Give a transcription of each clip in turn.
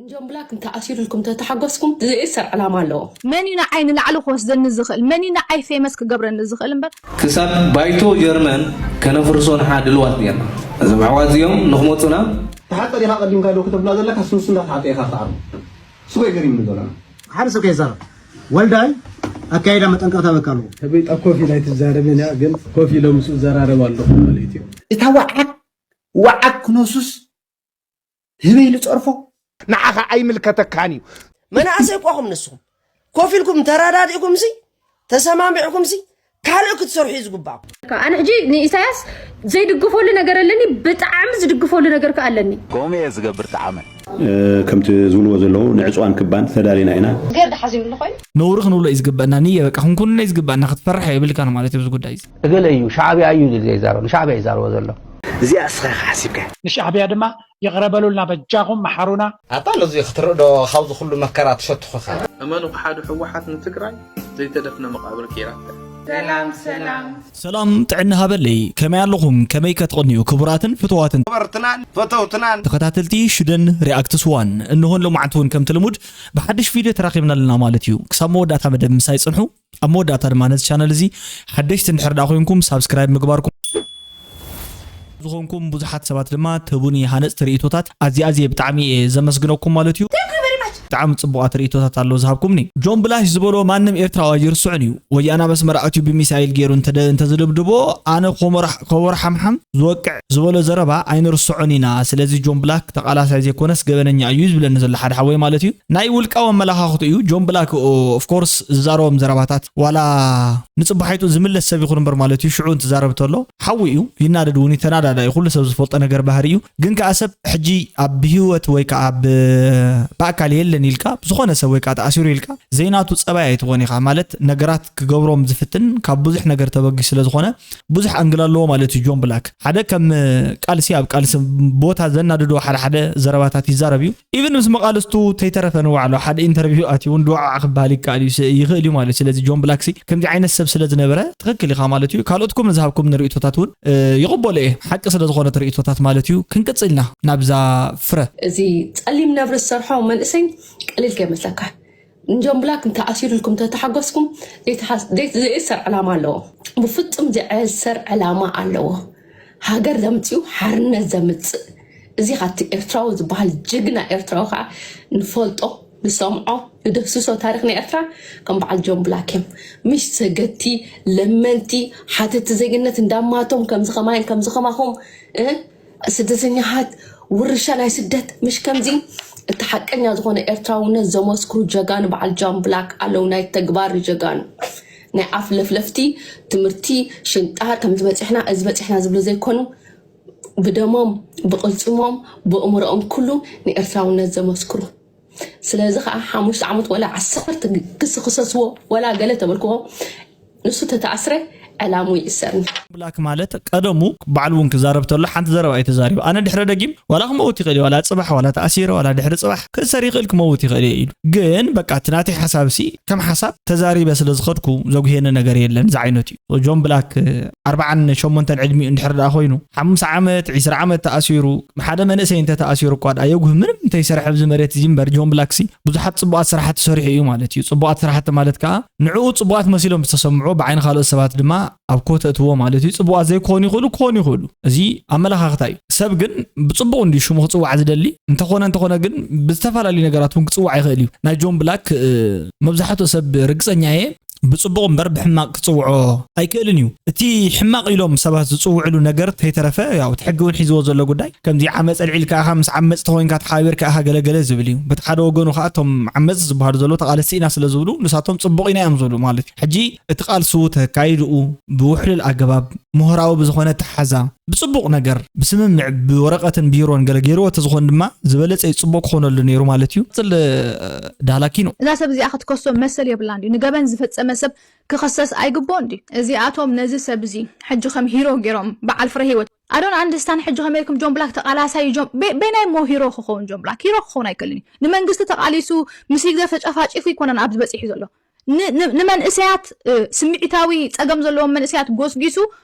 ጆን ብላክ እንተኣሲሩልኩም ተተሓጎስኩም ዘየእሰር ዕላማ ኣለዎ። መን እዩ ንዓይ ንላዕሊ ክወስደኒ ዝኽእል? መን እዩ ንዓይ ፌመስ ክገብረኒ ዝኽእል እምበር? ክሳብ ባይቶ ጀርመን ከነፍርሶ ንሓ ድልዋት ኔርና። እዞም ኣሕዋት እዚኦም ንኽመፁና። ተሓፀ ዲኻ ቀዲምካ ዶ ክተብላ ዘለካ ንሱ እንዳተሓፀ ኢኻ ክትዓርቦ። እሱ እኮ እዩ ገሪምኒ ዘሎ። ሓደ ሰብ ከይዛረብ ወልዳይ ኣካይዳ መጠንቀቕታ በቃ ኣለዎ። ተበይጣ ኮፍ ኢላ ኣይትዛረብን እያ፣ ግን ኮፍ ኢለ ምስኡ እዘራረብ ኣለኹ ማለት እዩ። እታ ወዓግ ወዓግ ክነሱስ ህበይ ልፀርፎ። ንዓኻ ኣይምልከተካን እዩ። መናእሰይ እኳኹም ንስኹም ኮፍ ኢልኩም ተራዳዲእኩም ሲ ተሰማሚዕኩም ሲ ካልእ ክትሰርሑ እዩ ዝግባእ። ኣነ ሕጂ ንኢሳያስ ዘይድግፈሉ ነገር ኣለኒ፣ ብጣዕሚ ዝድግፈሉ ነገር ከ ኣለኒ። ከምኡ እየ ዝገብር ጠዓመ። ከምቲ ዝብልዎ ዘለዉ ንዕፅዋን ክባን ተዳሊና ኢና። ገርዲ ሓዚኑሉ ኮይኑ። ነውሪ ክንብሎ እዩ ዝግበአና። ንየ በቃ ክንኩንነ እዩ ዝግበአና። ክትፈርሕ የብልካን ማለት እዩ ኣብዚ ጉዳይ እዚ። እገለ እዩ ሻዕብያ እዩ ዝብል ዘይዛረብ ንሻዕብያ እዩ ዛረቦ ዘሎ። እዚኣ እስኻ ኢኻ ሓሲብካያ። ንሻዕብያ ድማ ይቕረ በሉልና በጃኹም መሓሩና። ኣታ ለዙ ክትርኢ ዶ ካብዚ ኩሉ መከራ ትሸትኹ ኢኻ። እመኑ ክሓዱ ሕወሓት ንትግራይ ዘይተደፍነ መቓብር ገይራታ። ሰላም ሰላም። ሰላም ጥዕና ሃበለይ ከመይ ኣለኹም ከመይ ከትቕንዩ ክቡራትን ፍትዋትን ነበርትናን ፈተውትናን ተኸታተልቲ ሽደን ሪኣክትስ ዋን እንሆን ሎማዓንቲ እውን ከምቲ ልሙድ ብሓድሽ ቪድዮ ተራኺብና ኣለና ማለት እዩ ክሳብ መወዳእታ መደብ ምሳይ ፅንሑ ኣብ መወዳእታ ድማ ነዚ ቻነል እዚ ሓደሽቲ እንድሕር ደኣ ኮይንኩም ሳብስክራይብ ምግባርኩም ዝኾንኩም ብዙሓት ሰባት ድማ ትህቡኒ ሃነፅቲ ርእይቶታት ኣዝየ ኣዝየ ብጣዕሚ እየ ዘመስግነኩም ማለት እዩ። ብጣዕሚ ፅቡቓት ርእይቶታት ኣሎ ዝሃብኩምኒ። ጆን ብላሽ ዝበሎ ማንም ኤርትራዊ ኣይርስዑን እዩ። ወያነ ኣብ ኣስመራ ኣትዩ ብሚሳይል ገይሩ እንተደ- እንተዝድብድቦ ኣነ ኮሞራ- ኮቦሮ ሓምሓም ዝወቅዕ ዝበሎ ዘረባ ኣይንርስዖን ኢና። ስለዚ ጆን ብላክ ተቓላሳይ ዘይኮነስ ገበነኛ እዩ ዝብለኒ ዘሎ ሓደ ሓወይ ማለት እዩ። ናይ ውልቃዊ ኣመላኻኽቱ እዩ ጆን ብላክ ኦፍኮርስ ዝዛረቦም ዘረባታት ዋላ ንፅባሒቱ ዝምለስ ሰብ ይኹን እምበር ማለት እዩ ሽዑ እንትዛረብ ተሎ ሓዊ እዩ ይናደድ እውን እዩ ተናዳዳ እዩ ኩሉ ሰብ ዝፈልጦ ነገር ባህሪ እዩ ግን ከዓ ሰብ ሕጂ ኣብ ብህይወት ወይ ከዓ ኣብ ብኣካል የለን ኢልካ ብዝኾነ ሰብ ወይ ከዓ ተኣሲሩ ኢልካ ዘይናቱ ፀባይ ኣይትኾን ኢኻ ማለት ነገራት ክገብሮም ዝፍትን ካብ ብዙሕ ነገር ተበጊ ስለ ዝኾነ ብዙሕ ኣንግል ኣለዎ ማለት እዩ ጆን ብላክ ሓደ ከም ቃልሲ ኣብ ቃልሲ ቦታ ዘናድዶ ሓደ ሓደ ዘረባታት ይዛረብ እዩ ኢቭን ምስ መቓልስቱ ተይተረፈ ንባዕሉ ሓደ ኢንተርቪው ኣትዩ እውን ድዋዕ ክበሃል ይከኣል እዩ ይኽእል እዩ ማለት እዩ ስለዚ ጆን ብላክሲ ከምዚ ዓይነት ሰብ ስለ ዝነበረ ትኽክል ኢኻ ማለት እዩ ካልኦትኩም ንዝሃብኩም ንርእቶታት እውን ይቕበሎ እየ ሓቂ ስለ ዝኾነት ርእቶታት ማለት እዩ ክንቅፅልና ናብዛ ፍረ እዚ ፀሊም ነብሪ ዝሰርሖ መንእሰይ ቀሊል ከይመስለካ ንጆን ብላክ እንተኣሲሩልኩም ተተሓጎስኩም ዘይእሰር ዕላማ ኣለዎ ብፍፁም ዘይዕሰር ዕላማ ኣለዎ ሃገር ዘምፅኡ ሓርነት ዘምፅእ እዚ ካብቲ ኤርትራዊ ዝበሃል ጅግና ኤርትራዊ ከዓ ንፈልጦ ንሰምዖ ንድህስሶ ታሪክ ናይ ኤርትራ ከም በዓል ጆን ብላክ እዮም ምሽ ሰገቲ ለመንቲ ሓተቲ ዜግነት እንዳማቶም ከምዚ ከማይን ከምዚ ከማኹም ስደተኛታት ውርሻ ናይ ስደት ምሽ ከምዚ እቲ ሓቀኛ ዝኾነ ኤርትራውነት ዘመስክሩ ጀጋኑ በዓል ጆን ብላክ ኣለዉ ናይ ተግባር ጀጋኑ ናይ ኣፍ ለፍለፍቲ ትምህርቲ ሽንጣ ከምዚ በፂሕና እዚ በፂሕና ዝብሉ ዘይኮኑ ብደሞም ብቕልፅሞም ብእምሮኦም ኩሉ ንኤርትራውነት ዘመስክሩ ስለዚ ከዓ ሓሙሽተ ዓመት ወላ ዓሰርተ ክሲ ክሰስዎ ወላ ገለ ተበልክዎ ንሱ ተተኣስረ ዕላሙ ይእሰርኒ። ብላክ ማለት ቀደሙ ባዕሉ እውን ክዛረብ ተሎ ሓንቲ ዘረባ እዩ ተዛሪቡ። ኣነ ድሕረ ደጊም ዋላ ክመውት ይኽእል እዩ፣ ዋላ ፅባሕ፣ ዋላ ተኣሲረ፣ ዋላ ድሕሪ ፅባሕ ክእሰር ይኽእል ክመውት ይኽእል እየ ኢሉ። ግን በቃ እቲ ናተይ ሓሳብ ሲ ከም ሓሳብ ተዛሪበ ስለ ዝኸድኩ ዘጉሄኒ ነገር የለን ዝዓይነቱ እዩ። ጆን ብላክ ኣርብዓን ሸሞንተን ዕድሚኡ እንድሕር ደኣ ኮይኑ ሓሙሳ ዓመት ዒስራ ዓመት ተኣሲሩ ሓደ መንእሰይ እንተተኣሲሩ እኳ ደኣ የጉህ ምንም እንተይሰርሐ ኣብዚ መሬት እዚ እምበር ጆን ብላክሲ ብዙሓት ፅቡቓት ስራሕቲ ሰሪሑ እዩ ማለት እዩ። ፅቡቓት ስራሕቲ ማለት ከዓ ንዕኡ ፅቡቓት መሲሎም ዝተሰምዑ ብዓይኒ ካልኦት ሰባት ድማ ኣብ ኮ ተእትዎ ማለት እዩ። ፅቡቓት ዘይክኾኑ ይኽእሉ ክኾኑ ይኽእሉ። እዚ ኣመለኻኽታ እዩ። ሰብ ግን ብፅቡቕ እንድዩ ሽሙ ክፅዋዕ ዝደሊ እንተኾነ እንተኾነ ግን ብዝተፈላለዩ ነገራት እውን ክፅዋዕ ይኽእል እዩ። ናይ ጆን ብላክ መብዛሕትኡ ሰብ ርግፀኛ እየ ብፅቡቕ እምበር ብሕማቕ ክፅውዖ ኣይክእልን እዩ። እቲ ሕማቕ ኢሎም ሰባት ዝፅውዕሉ ነገር ተይተረፈ ያው እቲ ሕጊ እውን ሒዝዎ ዘሎ ጉዳይ ከምዚ ዓመፅ ኣልዒልካ ኢኻ ምስ ዓመፅቲ ኮይንካ ተሓባቢርካ ኢኻ ገለገለ ዝብል እዩ። በቲ ሓደ ወገኑ ከዓ እቶም ዓመፅቲ ዝበሃሉ ዘለዉ ተቓለስቲ ኢና ስለ ዝብሉ ንሳቶም ፅቡቕ ኢና እዮም ዝብሉ ማለት እዩ። ሕጂ እቲ ቃልሱ ተካይድኡ ብውሕሉል ኣገባብ ምሁራዊ ብዝኾነ ኣተሓዛ ብፅቡቕ ነገር ብስምምዕ ብወረቐትን ቢሮን ገለ ገይርዎ ተዝኾን ድማ ዝበለፀ እዩ ፅቡቕ ክኾነሉ ነይሩ ማለት እዩ። ፅል ዳህላኪኖ እዛ ሰብ እዚኣ ክትከሶ መሰል የብላን ድዩ? ንገበን ዝፈፀመ ሰብ ክኸሰስ ኣይግቦን ድዩ? እዚኣቶም ነዚ ሰብ እዚ ሕጂ ከም ሂሮ ገይሮም በዓል ፍረ ህይወት ኣዶን ኣንድስታን ሕጂ ከመይ ኢልኩም ጆን ብላክ ተቃላሳይ ጆን በ- በናይ ሞ ሂሮ ክኸውን ጆን ብላክ ሂሮ ክኸውን ኣይክእልን እዩ። ንመንግስቲ ተቃሊሱ ምስ ህግደፍ ተጨፋጪፉ ይኮነን ኣብዚ በፂሑ ዘሎ። ን- ን- ንመንእሰያት እ፣ ስምዒታዊ ፀገም ዘለዎም መንእሰያት ጎስጊሱ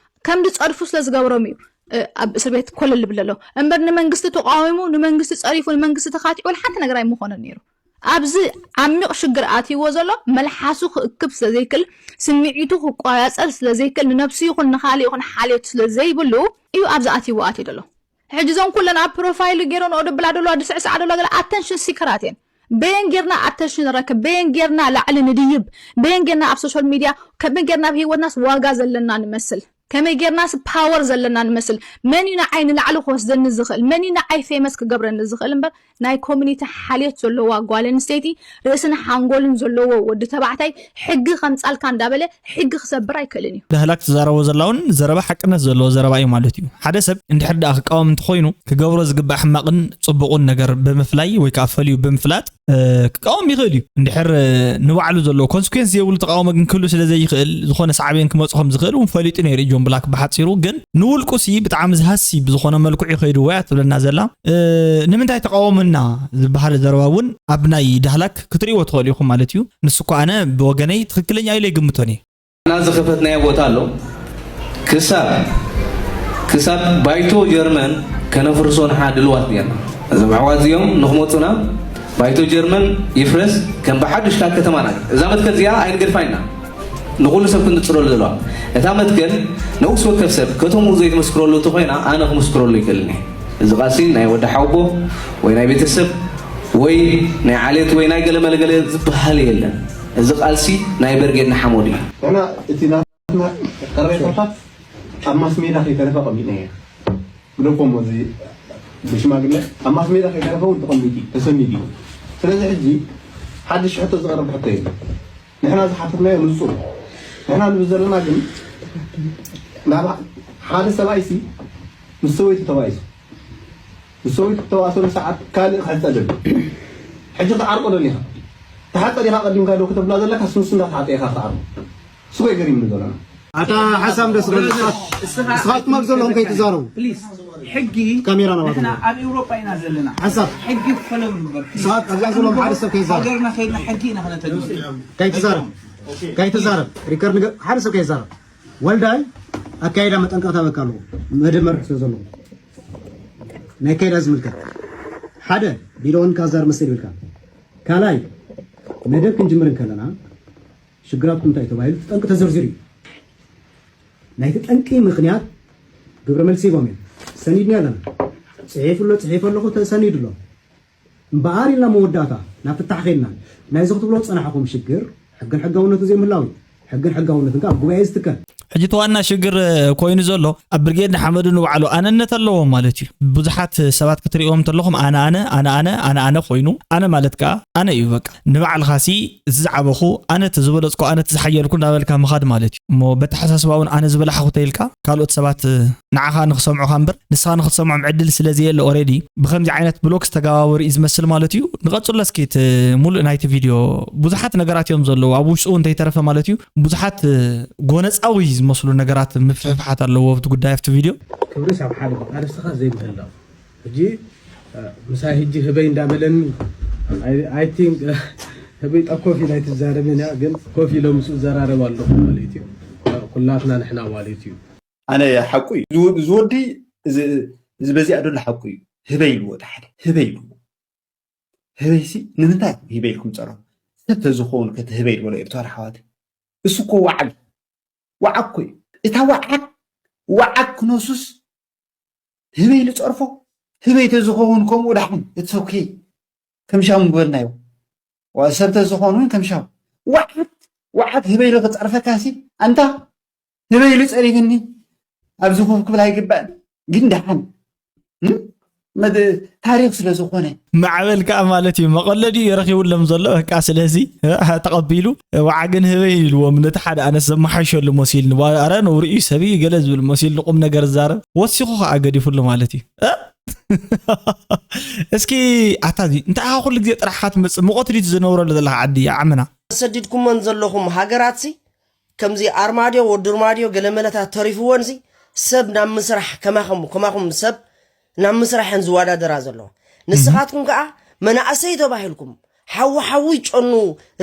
ከም ዝፀድፉ ስለ ዝገብሮም እዩ። ኣብ እስር ቤት ኮለል ዝብል ዘሎ እምበር፣ ንመንግስቲ ተቃዊሙ፣ ንመንግስቲ ጸሪፉ፣ ንመንግስቲ ተኻቲዑ ሓንቲ ነገር ኣይምኾነን ነይሩ። ኣብዚ ዓሚቕ ሽግር ኣትይዎ ዘሎ፣ መልሓሱ ክእክብ ስለ ዘይክል፣ ስምዒቱ ክቆጻጸር ስለ ዘይክል፣ ንነብሱ ይኹን ንኻልእ ይኹን ሓልዮት ስለ ዘይብሉ እዩ ኣብዚ ኣትይዎ ኣትዩ ዘሎ። ሕጂ እዞም ኩለን ኣብ ፕሮፋይሉ ገይረንኦ ደብላ ደለዋ፣ ድስዕስዓ ደለዋ፣ ገለ ኣተንሽን ሲከራት እየን። በየን ጌርና ኣተንሽን ንረክብ? በየን ጌርና ላዕሊ ንድይብ? በየን ጌርና ኣብ ሶሻል ሚድያ፣ ከመይ ጌርና ኣብ ህይወትናስ ዋጋ ዘለና ንመስል? ከመይ ጌርናስ ፓወር ዘለና ንመስል? መን እዩ ንዓይ ንላዕሊ ክወስደኒ ዝኽእል? መን እዩ ንዓይ ፌመስ ክገብረኒ ዝኽእል? እምበር ናይ ኮሚኒቲ ሓልዮት ዘለዋ ጓል ኣንስተይቲ፣ ርእስን ሓንጎልን ዘለዎ ወዲ ተባዕታይ፣ ሕጊ ከምጻልካ እንዳበለ ሕጊ ክሰብር ኣይክእልን እዩ። ዳህላክ ትዛረቦ ዘላ እውን ዘረባ ሓቅነት ዘለዎ ዘረባ እዩ ማለት እዩ። ሓደ ሰብ እንድሕር ደኣ ክቃወም እንተኾይኑ፣ ክገብሮ ዝግባእ ሕማቕን ጽቡቕን ነገር ብምፍላይ ወይ ከዓ ፈልዩ ብምፍላጥ፣ እ፣ ክቃወም ይኽእል እዩ። እንድሕር፣ እ፣ ንባዕሉ ዘለዎ ኮንስኩዌንስ ዘይብሉ ተቃውሞ ግን ክህሉ ስለ ዘይኽእል፣ ዝኾነ ሳዕቤን ክመጽእ ከም ዝኽእል እውን ፈሊጡ ነይሩ እዩ ጆን ብላክ ብሓጺሩ። ግን ንውልቁሲ ብጣዕሚ ዝሃሲ ብዝኾነ መልክዑ እዩ ከይድዎ እያ ትብለና ዘላ። እ፣ ንምንታይ ተቃወመና ዝበሃል ዘረባ እውን ኣብ ናይ ዳህላክ ክትርእይዎ ትኽእሉ ኢኹም ማለት እዩ። ንሱ እኮ ኣነ ብወገነይ ትኽክለኛ ኢለ ይግምቶን እየ። እና ዝኸፈትናዮ ቦታ ኣሎ። ክሳብ፣ ክሳብ ባይቶ ጀርመን ከነፍርሶ ንሓ ድልዋት ጌርና። እዞም ኣሕዋት እዚኦም ንኽመጹና ባይቶ ጀርመን ይፍረስ፣ ከም ብሓድሽ ካብ ከተማና። እዛ መትከል እዚኣ ኣይንገድፋ ኢና። ንኹሉ ሰብ ክንጽረሉ ዘለዋ። እታ መትከል ነብሲ ወከፍ ሰብ ከተምኡ ዘይትመስክረሉ ተኾይና ኣነ ክምስክረሉ ይክእልኒ። እዚ ቃልሲ ናይ ወዲ ሓውቦ ወይ ናይ ቤተሰብ ወይ ናይ ዓሌት ወይ ናይ ገለ መለገለ ዝበሃል የለን። እዚ ቃልሲ ናይ በርጌድ ንሓመዱ እዩ። ንሕና እቲ ናትና ቅሬታታት ኣብ ማስ ሜዳ ከይተረፈ ኣቐሚጥና ኢና። ግደፎም፣ እዚ ብሽማግለ ኣብ ማስ ሜዳ ከይተረፈ እውን ተቐሚጡ እዩ፣ ተሰኒዱ እዩ። ስለዚ ሕጂ ሓድሽ ሕቶ ዝቐርብ ሕቶ የለን። ንሕና ዝሓተትናዮ ንጹር እዩ። ንሕና ንብል ዘለና ግን ናብ ሓደ ሰብኣይሲ ምስ ሰበይቱ ተባኢሱ፣ ምስ ሰበይቱ ተባእሰሉ ሰዓት ካልእ ክሕጸ ደልዩ። ሕጂ ክትዓርቆ ደሊኻ። ተሓጸ ዲኻ ቀዲምካ ዶ ከተብላ ዘለካ፣ ስንሱ እንዳተሓጸ ኢኻ ክትዓርቆ። እሱ ገሪምኒ ዘሎ። ኣታ ሓሳብ ደስ በል። እስኻትኩም ኣብ ዘለኹም ከይትዛረቡ። ፕሊዝ፣ ሕጊ፣ ካሜራ ናባትኩም። ንሕና ኣብ ኤውሮጳ ኢና ዘለና። ሓሳብ። ሕጊ ክፈለጉ ንግበር፣ ፕሊዝ። እስኻት ኣብ ዘለኹም ሓደ ሰብ ከይዛረብ። ሃገርና ከይድና ሕጊ ኢና ክነተግብር። ከይትዛረብ። ከይትዛረብ። ሪከርድ ንገ-፣ ሓደ ሰብ ከይዛረብ። ወልዳይ፣ ኣካይዳ መጠንቀቕታ በቃ ኣለኹ። መደመር ስለ ዘለኹ። ናይ ኣካይዳ ዝምልከት። ሓደ፣ ቢሮውን ካዛር መሰል ይብልካ። ካልኣይ፣ መደብ ክንጅምር እንከለና፣ ሽግራትኩም እንታይ ተባሂሉ እቲ ጠንቂ ተዘርዚሩ እዩ። ናይቲ ጠንቂ ምኽንያት ግብረ መልሲ ሂቦም እዮም። ሰኒድና ኣለና። ጽሒፉ ኣሎ፣ ጽሒፈ ኣለኹ፣ ተሰኒዱ ኣሎ። እምበኣር ኢልና መወዳእታ ናብ ፍታሕ ከይድና፣ ናይዚ ክትብሎ ዝጸናሕኩም ሽግር ሕግን ሕጋውነቱ ዘይምህላው እዩ። ሕግን ሕጋውነትን ከኣ ኣብ ጉባኤ ዝትከል። ሕጂ እቲ ዋና ሽግር ኮይኑ ዘሎ ኣብ ብርጌድ ንሓመዱ ንባዕሉ ኣነነት ኣለዎ ማለት እዩ። ብዙሓት ሰባት ክትርእዮም እንተለኹም ኣነ ኣነ ኣነ ኣነ ኣነ ኣነ ኮይኑ ኣነ ማለት ከኣ ኣነ እዩ በቃ። ንባዕልኻሲ እቲ ዝዓበኹ ኣነ እቲ ዝበለጽኩ ኣነ እቲ ዝሓየልኩ እንዳበልካ ምኻድ ማለት እዩ። እሞ በተሓሳስባ እውን ኣነ ዝበላሕኹ ተይልካ ካልኦት ሰባት ንዓኻ ንኽሰምዑኻ እምበር ንስኻ ንኽትሰምዖም ዕድል ስለ ዘየለ ኦሬዲ ብኸምዚ ዓይነት ብሎክ ዝተገባበሩ እዩ ዝመስል ማለት እዩ። ንቐጽሎ እስኪ እቲ ሙሉእ ናይቲ ቪድዮ ብዙሓት ነገራት እዮም ዘለዉ ኣብ ውሽጡ እውን እንተይተረፈ ማለት እዩ። ብዙሓት ጎነጻዊ ዝመስሉ ነገራት ምፍሕፋሓት ኣለዎ ኣብቲ ጉዳይ ኣብቲ ቪድዮ። ክብርስ ኣብ ሓደ ቦታ ርእስኻ ዘይምህላው። ሕጂ፣ እ፣ ምሳይ ሕጂ ህበይ እንዳበለኒ፣ ኣይ፣ ኣይ ቲንክ፣ እ፣ ህበይ ጠብ ኮፍ ኢላ ኣይትዛረብን እያ፣ ግን ኮፍ ኢለ ምስኡ እዘራረብ ኣለኹ ማለት እዩ። እ፣ ኩላትና ንሕና ማለት እዩ። ኣነ ሓቁ እዩ። እዚ ወ-፣ እዚ ወዲ፣ እዚ፣ እዚ በዚኣ ዘሎ ሓቁ እዩ። ህበይ ኢልዎ፣ እቲ ሓደ ህበይ ኢልዎ። ህበይሲ ንምንታይ ህበይ ኢልኩም ጸርሑ? ሰብ ተዝኸውን ከ እቲ ህበይ ዝበሎ ኤርትራውያን ኣሕዋት። እሱ እኮ ወዓግ፣ ወዓግ እኮ እዩ። እታ ወዓግ፣ ወዓግ ክነሱስ ህበይ ዝጸርፎ፣ ህበይ ተዝኸውን ከምኡ ደሓን፣ it's okay። ከም ሻሙ ምበልናዮ። ዋ፣ ሰብ ተዝኸውን እውን ከም ሻሙ። ወዓግ፣ ወዓግ ህበይ ኢሉ ክጸርፈካሲ፣ ኣንታ ህበይ ኢሉ ጸሪፍኒ፣ ኣብዚ ኮፍ ክብል ኣይግባእን። ግን ደሓን፣ እም? መድ-፣ ታሪኽ ስለ ዝኾነ። ማዕበል ከኣ ማለት እዩ፣ መቐለዲ እዩ ረኺቡሎም ዘሎ። በቃ ስለዚ፣ እ፣ ተቐቢሉ፣ ወዓግን ህበይ ኢልዎም። ነቲ ሓደ ኣነስ ዘመሓይሸሉ መሲልኒ። ዋ፣ ኣረ ነውሪ እዩ፣ ሰብ እዩ ገለ ዝብል መሲልኒ፣ ቁም ነገር ዝዛረብ። ወሲኹ ከኣ ገዲፉሉ ማለት እዩ። እ? እስኪ ኣታ እዚ፣ እንታይ ኢኻ ኩሉ ግዜ ጥራሕኻ ትመጽእ? ሙቐት ድዩ ትዘነብረሉ ዘለኻ ዓዲ፣ ዓመና? ተሰዲድኩመን ዘለኹም ሃገራትሲ፣ ከምዚ ኣርማድዮ፣ ወዲ ኣርማድዮ፣ ገለመለታት ተሪፍወንሲ፣ ሰብ ናብ ምስራሕ፣ ከማኹም፣ ከማኹም ሰብ ናብ ምስራሕ እየን ዝወዳደራ ዘለዋ። ንስኻትኩም ከኣ መናእሰይ ተባሂልኩም፣ ሓዊ ሓዊ ጨኑ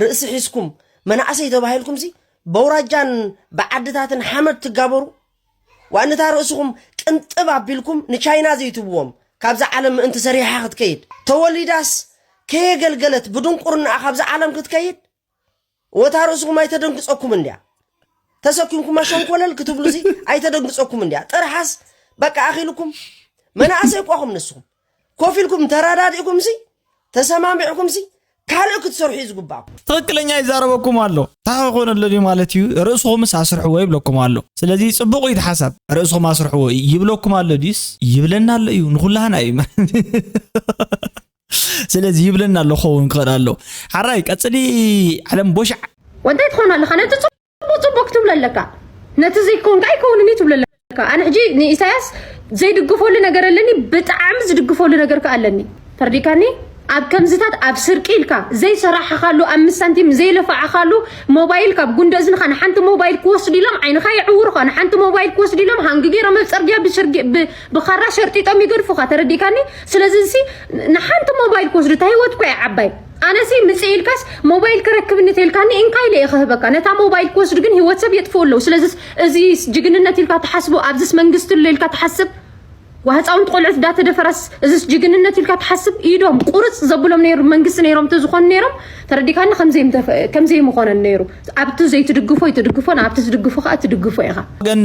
ርእሲ ሒዝኩም፣ መናእሰይ ተባሂልኩምሲ፣ በውራጃን ብዓድታትን ሓመድ ትጋበሩ። ዋንታ ርእስኹም ቅንጥብ ኣቢልኩም ንቻይና ዘይትብዎም፣ ካብዛ ዓለም ምእንቲ ሰሪሓ ክትከይድ፣ ተወሊዳስ ከየገልገለት ብድንቁርናኣ ካብዛ ዓለም ክትከይድ፣ ወታ ርእስኹም ኣይተደንግጸኩም እንድያ። ተሰኪምኩም ኣሸንኮለል ክትብሉ ሲ ኣይተደንግጸኩም እንድያ። ጥርሓስ በቃ ኣኺልኩም። መናእሰይ እኳኹም ንስኹም ኮፍ ኢልኩም ተራዳዲእኩም ሲ ተሰማሚዕኩም ሲ ካልእ ክትሰርሑ እዩ ዝግባእኩም። ትኽክለኛ ይዛረበኩም ኣሎ። እንታይ ክኾነ ኣሎ ድዩ ማለት እዩ? ርእስኹምስ ኣስርሕዎ ይብለኩም ኣሎ። ስለዚ ጽቡቕ እዩ እቲ ሓሳብ። ርእስኹም ኣስርሕዎ ይብለኩም ኣሎ ድዩስ? ይብለና ኣሎ እዩ። ንኹላህና እዩ። ስለዚ ይብለና ኣሎ ክኸውን ክኽእል ኣሎ። ሓራይ ቀጽሊ ዓለም ቦሻዕ። ወንታይ ትኾን ኣለኻ ነቲ ጽቡቅ ጽቡቅ ክትብሎ ኣለካ። ነቲ ዘይከውን ከኣ ኣይከውንን እዩ ትብሎ ኣለካ። ኣነ ሕጂ ንኢሳያስ ዘይድግፈሉ ነገር ኣለኒ፣ ብጣዕሚ ዝድግፈሉ ነገር ከኣ ኣለኒ። ተረዲካኒ? ኣብ ከምዝታት ኣብ ስርቂ ኢልካ ዘይሰራሕኻሉ፣ ኣምስት ሳንቲም ዘይለፋዕኻሉ፣ ሞባይል ካብ ጉንዶ እዝንኻ ንሓንቲ ሞባይል ክወስዱ ኢሎም ዓይንኻ የዕውሩኻ፣ ንሓንቲ ሞባይል ክወስዱ ኢሎም ሃንግ ገይሮም ኣብ ጽርግያ ብሸርጊ- ብ- ብኻራ ሸርጢጦም ይገድፉኻ። ተረዲካኒ? ስለዚ እዚ ንሓንቲ ሞባይል ክወስዱ እታ ህይወት እኮ እያ ዓባይ። ኣነሲ ምጽእ ኢልካስ ሞባይል ክረክብኒ ተልካኒ እንካ ኢለ እየ ክህበካ። ነታ ሞባይል ክወስዱ ግን ህይወት ሰብ የጥፍኡ ኣለዉ። ስለዚ እዚ ጅግንነት ኢልካ ትሓስቦ ኣብዚስ መንግስቲ ኣሎ ኢልካ ትሓስብ? ዋ ህፃውንቲ ቆልዑት ዳተደፈረስ እዚስ ጅግንነት ኢልካ ትሓስብ? ኢዶም ቁርፅ ዘብሎም ነይሩ መንግስቲ ነይሮም ተዝኾኑ ነይሮም ተረዲካኒ ከምዘይምኾነን ነይሩ። ኣብቲ ዘይትድግፎ ይትድግፎን ኣብቲ ትድግፎ ከዓ ትድግፎ ኢኻ። ግን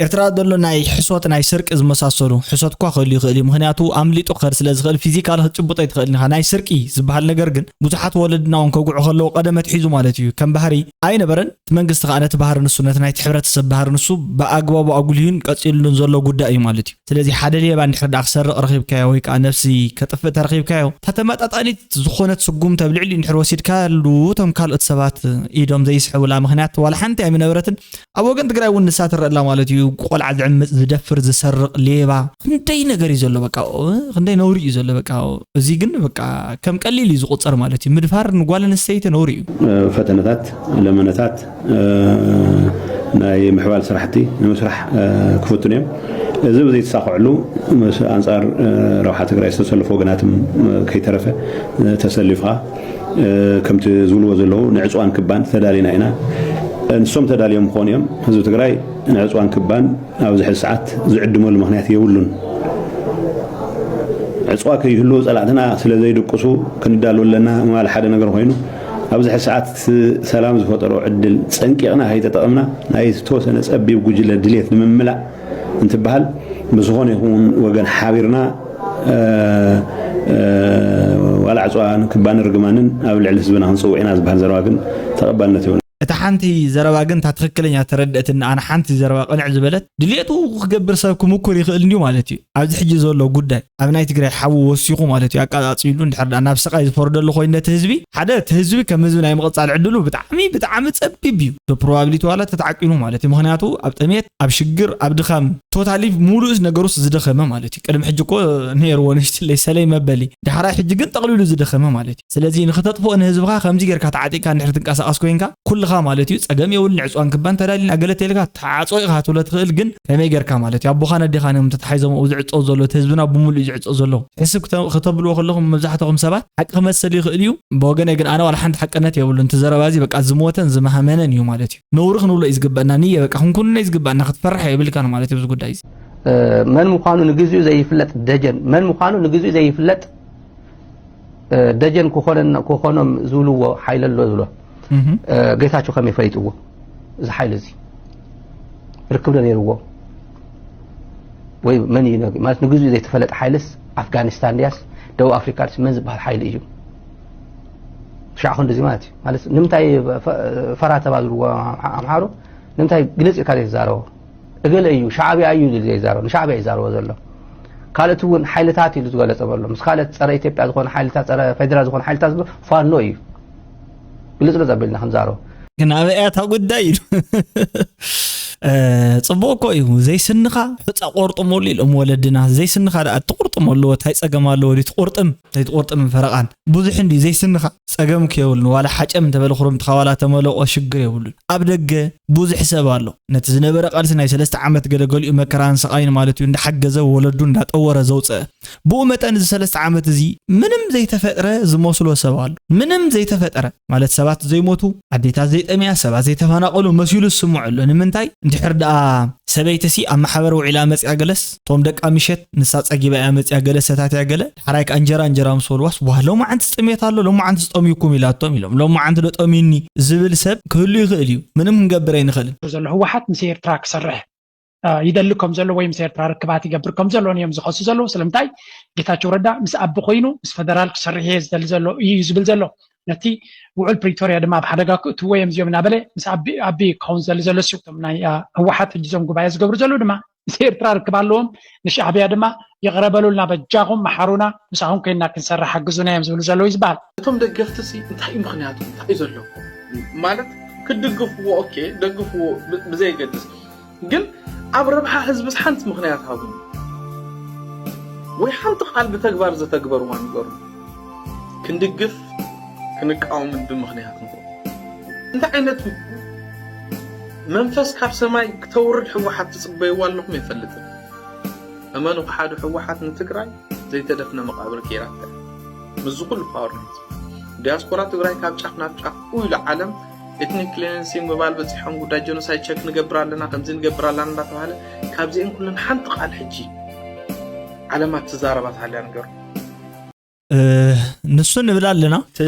ኤርትራ ዘሎ ናይ ሕሶት ናይ ስርቂ ዝመሳሰሉ ሕሶት እኳ ክህሉ ይኽእል እዩ። ምኽንያቱ ኣምሊጡ ክኸድ ስለ ዝኽእል ፊዚካል ክትጭብጦ ኣይትኽእልን ኢኻ። ናይ ስርቂ ዝበሃል ነገር ግን ብዙሓት ወለድና እውን ከውግዑ ከለዉ ቀደም ኣትሒዙ ማለት እዩ ከም ባህሪ ኣይነበረን። እቲ መንግስቲ ከዓ ነቲ ባህሪ ንሱ ነቲ ናይቲ ሕብረተሰብ ባህሪ ንሱ ብኣግባቡ ኣጉልዩን ቀፂሉን ዘሎ ጉዳይ እዩ ማለት እዩ። ስለዚ ሓደ ሌባ እንድሕር ደኣ ክሰርቕ ረኺብካዮ ወይ ከዓ ነብሲ ከጥፍእ ተረኺብካዮ እታ ተመጣጣኒት ዝኾነት ስጉምቲ ኣብ ልዕሊኡ እንድሕር ወሲድካሉ እቶም ካልኦት ሰባት ኢዶም ዘይስሕቡላ ምኽንያት ዋላ ሓንቲ ኣይምነበረትን። ኣብ ወገን ትግራይ እውን ንሳ ትረአ ኣላ ማለት እዩ። ቆልዓ ዝዕምፅ ዝደፍር ዝሰርቕ ሌባ ክንደይ ነገር እዩ ዘሎ በቃ ክንደይ ነውሪ እዩ ዘሎ በቃ። እዚ ግን በቃ ከም ቀሊል እዩ ዝቁፀር ማለት እዩ። ምድፋር ንጓል ኣንስተይቲ ነውሪ እዩ። ፈተነታት ለመነታት ናይ ምሕባል ስራሕቲ ንምስራሕ ክፍትኑ እዮም። እዚ ብዘይተሳኽዐሉ ምስ ኣንፃር ረብሓ ትግራይ ዝተሰለፉ ወገናትም ከይተረፈ ተሰሊፍኻ ከምቲ ዝብልዎ ዘለዉ ንዕፅዋን ክባን ተዳሊና ኢና። ንሶም ተዳልዮም ክኾኑ እዮም። ህዝቢ ትግራይ ንዕፅዋን ክባን ኣብዚ ሕዚ ሰዓት ዝዕድመሉ ምኽንያት የብሉን። ዕፅዋ ከይህሉ ፀላእትና ስለ ዘይድቅሱ ክንዳሉ ኣለና ምባል ሓደ ነገር ኮይኑ ኣብዚ ሕዚ ሰዓት ሰላም ዝፈጠሮ ዕድል ፀንቂቕና ከይተጠቐምና ናይ ዝተወሰነ ፀቢብ ጉጅለ ድሌት ንምምላእ እንትበሃል ብዝኾነ ይኹን ወገን ሓቢርና ዋላ ዕፅዋ ክባን ርግማንን ኣብ ልዕሊ ህዝብና ክንፅውዕ ኢና ዝበሃል ዘረባ ግን ተቐባልነት የብሉን። እታ ሓንቲ ዘረባ ግን እታ ትኽክለኛ ተረድእትና ኣነ ሓንቲ ዘረባ ቅንዕ ዝበለት ድልየቱ ክገብር ሰብ ክምኩር ይኽእል እንድዩ ማለት እዩ። ኣብዚ ሕጂ ዘሎ ጉዳይ ኣብ ናይ ትግራይ ሓዊ ወሲኹ ማለት እዩ ኣቃፃፂሉ እንድሕር ደኣ ናብ ስቓይ ዝፈርደሉ ኮይኑ ነቲ ህዝቢ ሓደ እቲ ህዝቢ ከም ህዝቢ ናይ ምቕፃል ዕድሉ ብጣዕሚ ብጣዕሚ ፀቢብ እዩ። ፕሮባብሊቲ ዋላ ተተዓቂኑ ማለት እዩ። ምኽንያቱ ኣብ ጥሜት ኣብ ሽግር ኣብ ድኻም ቶታሊ ሙሉእስ ነገሩስ ዝደኸመ ማለት እዩ። ቅድሚ ሕጂ እኮ ነይርዎ ንእሽትለይ ሰለይ መበሊ ዳሕራይ ሕጂ ግን ጠቕሊሉ ዝደኸመ ማለት እዩ። ስለዚ ንክተጥፍኦ ንህዝብኻ ከምዚ ጌርካ ተዓጢቕካ እንድሕር ትንቀሳቐስ ኮይንካ ኩልኻ ማለት እዩ ፀገም የብሉን ዕፅዋን ክባን ተዳሊና ገለ ተልካ ተዓፆ ኢኻ ትብሎ ትኽእል ግን ከመይ ጌርካ ማለት እዩ ኣቦኻን ኣዴኻን እዮም ተታሒዞም ኣብኡ ዝዕፀው ዘሎ እቲ ህዝብና ብምሉእ እዩ ዝዕፀው ዘሎ ሕስብ ክተ- ክተብልዎ ከለኹም መብዛሕትኹም ሰባት ሓቂ ክመስል ይኽእል እዩ ብወገነይ ግን ኣነ ዋላ ሓንቲ ሓቅነት የብሉን እቲ ዘረባ እዚ በቃ ዝሞተን ዝመሃመነን እዩ ማለት እዩ ነውሪ ክንብሎ እዩ ዝግበአና ንየ በቃ ክንኩንነ እዩ ዝግበአና ክትፈርሕ የብልካን ማለት እዩ ኣብዚ ጉዳይ እዚ መን ምዃኑ ንግዚኡ ዘይፍለጥ ደጀን መን ምዃኑ ንግዚኡ ዘይፍለጥ ደጀን ክኾኖም ዝብልዎ ሓይሊ ኣሎ ዝብሎ ጌታቸው ከመይ ፈሊጥዎ እዚ ሓይሊ እዚ ርክብ ዶ ነይርዎ ወይ መን እዩ ማለት ንግዚኡ ዘይተፈለጠ ሓይልስ ኣፍጋኒስታን ድያስ ደቡብ ኣፍሪካ ድስ መን ዝበሃል ሓይሊ እዩ ሻዕ ክንድዚ ማለት እዩ ማለት ንምንታይ ፈራ ተባ ዝብልዎ ኣምሓሩ ንምንታይ ግልፅ ኢልካ ዘይትዛረቦ እገለ እዩ ሻዕቢያ እዩ ዝብል ዘይዛረቦ ንሻዕቢያ ይዛረቦ ዘሎ ካልእቲ እውን ሓይልታት ኢሉ ዝገለፀ ዘሎ ምስ ካልእት ፀረ ኢትዮጵያ ዝኾነ ሓይልታት ፀረ ፌዴራል ዝኾነ ሓይልታት ዝብሎ ፋኖ እዩ ግልፅልፅ ኣቢልና ክንዛረቦ ግን ኣበይ እያ እታ ጉዳይ ኢሉ ፅቡቅ እኮ እዩ ዘይስንኻ ሕፃ ቆርጥመሉ ኢሎም ወለድና ዘይስንኻ ደኣ ትቁርጥም ኣለዎ እንታይ ፀገም ኣለዎ ድዩ ትቁርጥም ዘይትቁርጥም ፈረቃን ብዙሕ እንዲ ዘይስንኻ ፀገም ከየብሉን ዋላ ሓጨም እንተበለ ኩርምትኻ ዋላ ተመለቆ ሽግር የብሉን ኣብ ደገ ብዙሕ ሰብ ኣሎ ነቲ ዝነበረ ቃልሲ ናይ ሰለስተ ዓመት ገለ ገሊኡ መከራን ስቃይን ማለት እዩ እንዳሓገዘ ወለዱ እንዳጠወረ ዘውፀአ ብኡ መጠን እዚ ሰለስተ ዓመት እዚ ምንም ዘይተፈጥረ ዝመስሎ ሰብ ኣሎ ምንም ዘይተፈጥረ ማለት ሰባት ዘይሞቱ ኣዴታት ዘይጠምያ ሰባት ዘይተፈናቀሉ መሲሉ ዝስምዖ ኣሎ ንምንታይ ድሕር ደኣ ሰበይቲ ሲ ኣብ ማሕበር ውዒላ መጽያ ገለስ፣ ቶም ደቃ ምሸት ንሳ ጸጊባ እያ መጽያ ገለ ሰታትያ ገለ፣ ድሓራይ ከኣ እንጀራ እንጀራ ምስ በልዋስ፣ "ዋ፣ ሎማዓንቲ ጽሜት ኣሎ፣ ሎማዓንቲ ዝጠምዩኩም" ኢላቶም ኢሎም። ሎማዓንቲ ዶ ጠምዩኒ ዝብል ሰብ ክህሉ ይኽእል እዩ። ምንም ክንገብር ኣይንኽእልን። ዘሎ ህወሓት ምስ ኤርትራ ክሰርሕ፣ እ፣ ይደሊ ከም ዘሎ ወይ ምስ ኤርትራ ርክባት ይገብር ከም ዘሎ እዮም ዝኸሱ ዘለዉ። ስለምንታይ ጌታቸው ረዳ ምስ ኣቢ ኮይኑ ምስ ፈደራል ክሰርሕ እየ ዝደሊ ዘሎ እዩ ዝብል ዘሎ። ነቲ ውዕል ፕሪቶርያ ድማ ኣብ ሓደጋ ክእትዎ እዮም እዚኦም እናበለ ምስ ኣቢ፣ ኣቢ ክኸውን ዝደሊ ዘሎ እሱ። እቶም ናይ፣ እ፣ ህወሓት ሕጂ እዞም ጉባኤ ዝገብሩ ዘለዉ ድማ ምስ ኤርትራ ርክብ ኣለዎም፣ ንሻዕብያ ድማ ይቕረ በሉልና፣ በጃኹም መሓሩና፣ ምሳኹም ኮይንና ክንሰርሕ ሓግዙና እዮም ዝብሉ ዘለዉ እዩ ዝበሃል። እቶም ደገፍቲ ሲ እንታይ እዩ ምኽንያቱ? እንታይ እዩ ዘለዎ? ማለት ክትድግፍዎ፣ ኦኬ፣ ደግፍዎ፣ ብ-፣ ብዘየገድስ ግን ኣብ ረብሓ ህዝብስ ሓንቲ ምኽንያት ሃቡኒ። ወይ ሓንቲ ቃል ብተግባር ዘተግበርዋ ንገሩ። ክንድግፍ፣ ክንቃወም ብምኽንያት ንኹን። እንታይ ዓይነት መንፈስ ካብ ሰማይ ክተውርድ ህወሓት ትጽበይዋ ኣለኹም ኣይፈልጥን። እመኑ፣ ክሓዱ ህወሓት ንትግራይ ዘይተደፍነ መቃብር ገይራታ። ምስዚ ኩሉ ፓወር ናይዚ ዲያስፖራ ትግራይ ካብ ጫፍ ናብ ጫፍ ኢሉ ዓለም ኤትኒክ ክሊንሲንግ ምባል በፂሖም፣ ጉዳይ ጀኖሳይድ ቸክ ንገብር ኣለና፣ ከምዚ ንገብር ኣለና እንዳተባሃለ፣ ካብዚአን ኩለን ሓንቲ ቃል ሕጂ ዓለም ኣትዛረባት ሃልያ ንገሩ። እ፣ ንሱ ንብል ኣለና። እቲ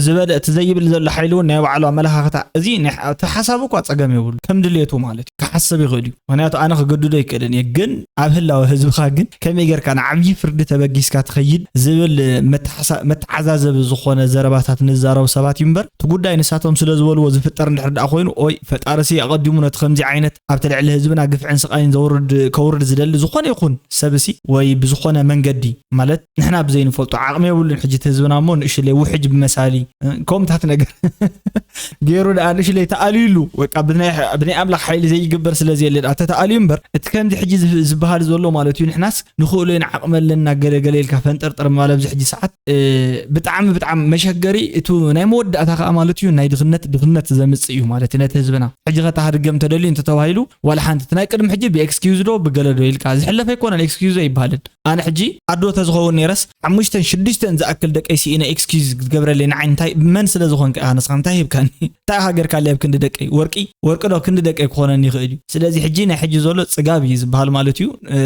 ዝበለ፣ እቲ ዘይብል ዘሎ ሓይሊ እውን ናይ ባዕሉ ኣመለኻኽታ። እዚ ናይ፣ እቲ ሓሳብ እኳ ጸገም የብሉ። ከም ድሌቱ ማለት እዩ። ክሓስብ ይኽእል እዩ። ምኽንያቱ ኣነ ክገድዶ ኣይክእልን እየ። ግን ኣብ ህላወ ህዝብኻ ግን ከመይ ጌርካ ንዓብዪ ፍርዲ ተበጊስካ ትኸይድ ዝብል መተሓሳ-፣ መተዓዛዘቢ ዝኾነ ዘረባታት ንዛረቡ ሰባት እዩ እምበር፣ እቲ ጉዳይ ንሳቶም ስለ ዝበልዎ ዝፍጠር እንድሕር ደኣ ኮይኑ፣ ኦይ፣ ፈጣርሲ ኣቐዲሙ ነቲ ከምዚ ዓይነት ኣብቲ ልዕሊ ህዝብና ግፍዕን ስቓይን ዘውርድ፣ ከውርድ ዝደሊ ዝኾነ ይኹን ሰብሲ ወይ ብዝኾነ መንገዲ፣ ማለት ንሕና ብዘይንፈልጦ ዓቕሚ የብሉን። ሕጂ እቲ ህዝብና እሞ ንእሽለይ ውሕጅ ብመሳሊ፣ እ፣ ከምታት ነገር ገይሩ ደኣ ንእሽለይ ተኣልዩሉ፣ በቃ ብናይ፣ ብናይ ኣምላኽ ሓይሊ ዘይግበር ስለ ዘየለ ደኣ ተተኣልዩ እምበር፣ እቲ ከምዚ ሕጂ ዝብ-፣ ዝበሃል ዘሎ ማለት እዩ፣ ንሕናስ ንኽእሎ ኢና፣ ዓቕሚ ኣለና፣ ገለ ገለ ኢልካ ፈንጠርጠር ምባል ኣብዚ ሕጂ ሰዓት፣ እ፣ ብጣዕሚ፣ ብጣዕሚ መሸገሪ፣ እቱ ናይ መወዳእታ ከኣ ማለት እዩ፣ ናይ ድኽነት፣ ድኽነት ዘምጽእ እዩ ማለት እዩ ነቲ ህዝብና። ሕጂ ኸታ ሃድገም ተደልዩ እንተተባሂሉ፣ ዋላ ሓንቲ፣ እቲ ናይ ቅድሚ ሕጂ ብኤክስኪዩዝ ዶ ብገለ ዶ ኢልካ ዝሕለፍ ኣይኮነን፣ ኤክስኪዩዝ ኣይበሃልን። ኣነ ሕጂ ኣዶ ተዝኸውን ነይረስ፣ ሓሙሽተን ሽዱሽተን ዝኣክል ደቀይ ስኢነ ኤክስኪዩዝ ክትገብረለይ፣ ንዓይ እንታይ፣ መን ስለ ዝኾንካ ኢኻ ንስኻ፣ እንታይ ሂብካኒ? እንታይ ኢኻ ጌርካለይ ኣብ ክንዲ ደቀይ? ወርቂ? ወርቂ ዶ ክንዲ ደቀይ ክኾነኒ ይኽእል እዩ? ስለዚ ሕጂ ናይ ሕጂ ዘሎ ጽጋብ እዩ ዝበሃል ማለት እዩ። እ፣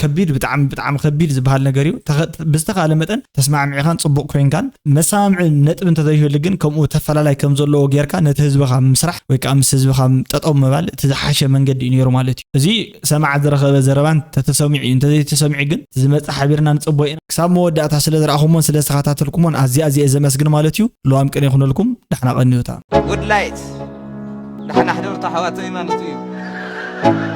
ከቢድ፣ ብጣዕሚ፣ ብጣዕሚ ከቢድ ዝበሃል ነገር እዩ። ተኸ-፣ ብዝተኻለ መጠን ተስማዕሚዕካን ጽቡቕ ኮይንካን መሰማምዒ ነጥቢ እንተዘይህሉ ግን ከምኡ ተፈላላይ ከም ዘለዎ ጌርካ ነቲ ህዝብኻ ምስራሕ ወይ ከዓ ምስ ህዝብኻ ጠጠው ምባል እቲ ዝሓሸ መንገዲ እዩ ነይሩ ማለት እዩ። እዚ ሰማዕቲ ዝረኸበ ዘረባ እንተተሰሚዑ እዩ። እንተዘይተሰሚዑ ግን፣ እቲ ዝመጽእ ሓቢርና ንጽቦ ኢና። ክሳብ መወዳእታ ስለ ዝረኣኹሞን ስለ ዝተኸታተልኩሞን ኣዝየ ኣዝየ እየ ዘመስግን ማለት እዩ። ልዋም ቅነ ይኹነልኩም። ዳሕና ቀንዩታ። ጉድ ላይት። ዳሕና ሕደርታ ኣሕዋተይ ማለት እዩ።